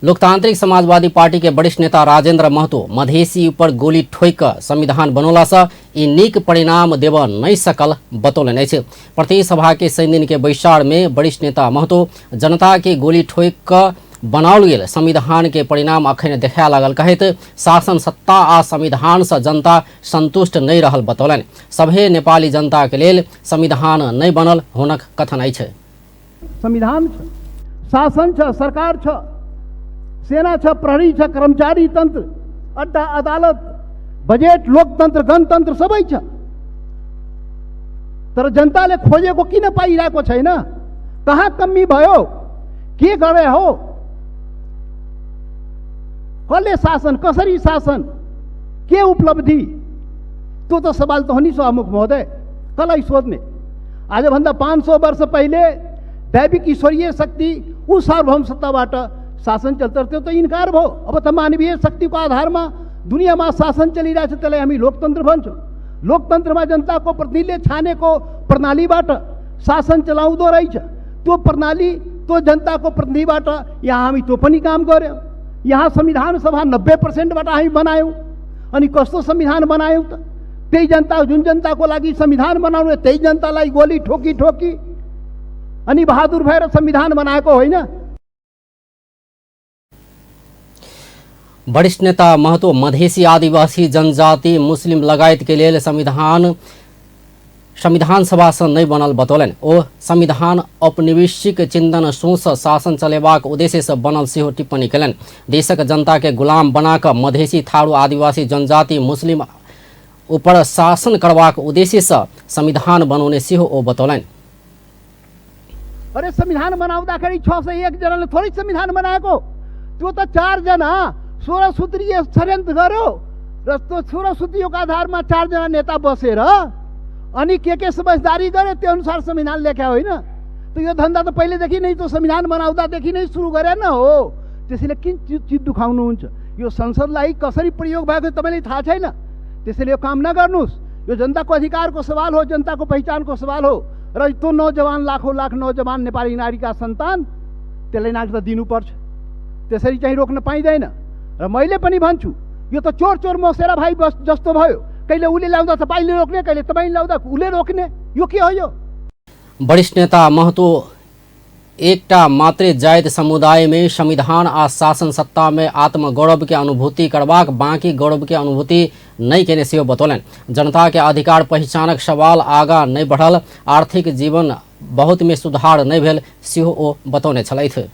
लोकतांत्रिक समाजवादी पार्टी के वरिष्ठ नेता राजेंद्र महतो मधेसी पर गोली ठोक संविधान बनौला से ई नीक परिणाम देव नहीं सकल बतौलन। प्रदेश सभा के 3 दिन के बैसार में वरिष्ठ नेता महतो जनता के गोली ठोक बनाओल गेल संविधान के परिणाम अखन देखा लागल कहत शासन सत्ता आ संविधान से जनता संतुष्ट नहीं रहल बतौलन। सभे नेपाली जनता के लेल संविधान नहीं बनल होनक कथन अछि। संविधान छ, शासन छ, सरकार छ, सेना छ, प्रहरी छ, कर्मचारी तंत्र, अड्डा अदालत, बजेट, लोकतंत्र, गणतंत्र सबै छ। तर जनताले खोजेको किन पाइरहेको छैन? कहाँ कमी भयो? के गरे हो? कसले शासन, कसरी शासन, के उपलब्धि? त्यो त सवाल त हो नि सभामुख महोदय, कसलाई सोध्ने? आजभन्दा 500 वर्ष पहिले दैविक ईश्वरीय शक्ति उस सार्वभौम सत्ताबाट शासन चल्दो थियो त इन्कार भयो। अब त मानवीय शक्तिको आधारमा दुनियाँमा शासन चलिरहेछ, त्यसलाई हामी लोकतन्त्र भन्छौँ। लोकतन्त्रमा जनताको प्रतिनिधिले छानेको प्रणालीबाट शासन चलाउँदो रहेछ। त्यो प्रणाली, त्यो जनताको प्रतिनिधिबाट यहाँ हामी त्यो पनि काम गर्यौँ। यहाँ संविधान सभा 90% हामी बनायौँ। अनि कस्तो संविधान बनायौँ त? त्यही जनता, जुन जनताको लागि संविधान बनाउनु, त्यही जनतालाई गोली ठोकी ठोकी अनि बहादुर भएर संविधान बनाएको होइन। वरिष्ठ नेता महतो मधेसी, आदिवासी, जनजाति, मुस्लिम लगायत के लिए संविधान सभा से नहीं बनल बतौलन। ओ संविधान औपनिवेशिक चिंतन सोच शासन चलेबाक उद्देश्य से बनल सेहो टिप्पणी कलन। देशक जनता के गुलाम बनाकर मधेसी, थारू, आदिवासी, जनजाति, मुस्लिम ऊपर शासन करबाक उद्देश्य से संविधान बनौने सेहो ओ बतौलन। अरे संविधान बनाउँदाखेरि 601 जनाले थोरै संविधान बनाएको, त्यो त 4 जना 16 सूत्रीय षड्यन्त्र गर्यो र त्यो 16 सूत्रीयको आधारमा 4 जना नेता बसेर अनि के समझदारी गरे, त्यो अनुसार संविधान लेख्या होइन। त यो धन्दा त पहिलेदेखि नै, त्यो संविधान बनाउँदादेखि नै सुरु गरे न हो। त्यसैले किन चिज दुखाउनुहुन्छ? यो संसदलाई कसरी प्रयोग भएको तपाईँलाई थाहा छैन? त्यसैले यो काम नगर्नुहोस्। यो जनताको अधिकारको सवाल हो, जनताको पहिचानको सवाल हो र त्यो नौजवान, लाखौँ लाख नौजवान नेपाली नारीका सन्तान, त्यसलाई नागरिकता दिनुपर्छ। त्यसरी चाहिँ रोक्न पाइँदैन। र मैले पनि भन्छु, यो त चोर चोर मसेरा भाइ बस जस्तो भयो। कहिले उसले लाउँदा तपाईँले रोक्ने, कहिले तपाईँले लाउँदा उसले रोक्ने, यो के हो? यो वरिष्ठ नेता महतो एकटा मात्रे जायद समुदाय में संविधान आ शासन सत्ता में आत्मगौरव के अनुभूति करबाक, बाकी गौरव के अनुभूति नहीं केने सेहो बतौलन। जनता के अधिकार पहचानक सवाल आगा नहीं बढ़ल, आर्थिक जीवन बहुत में सुधार नहीं भेल सेहो ओ बतौने छलथि।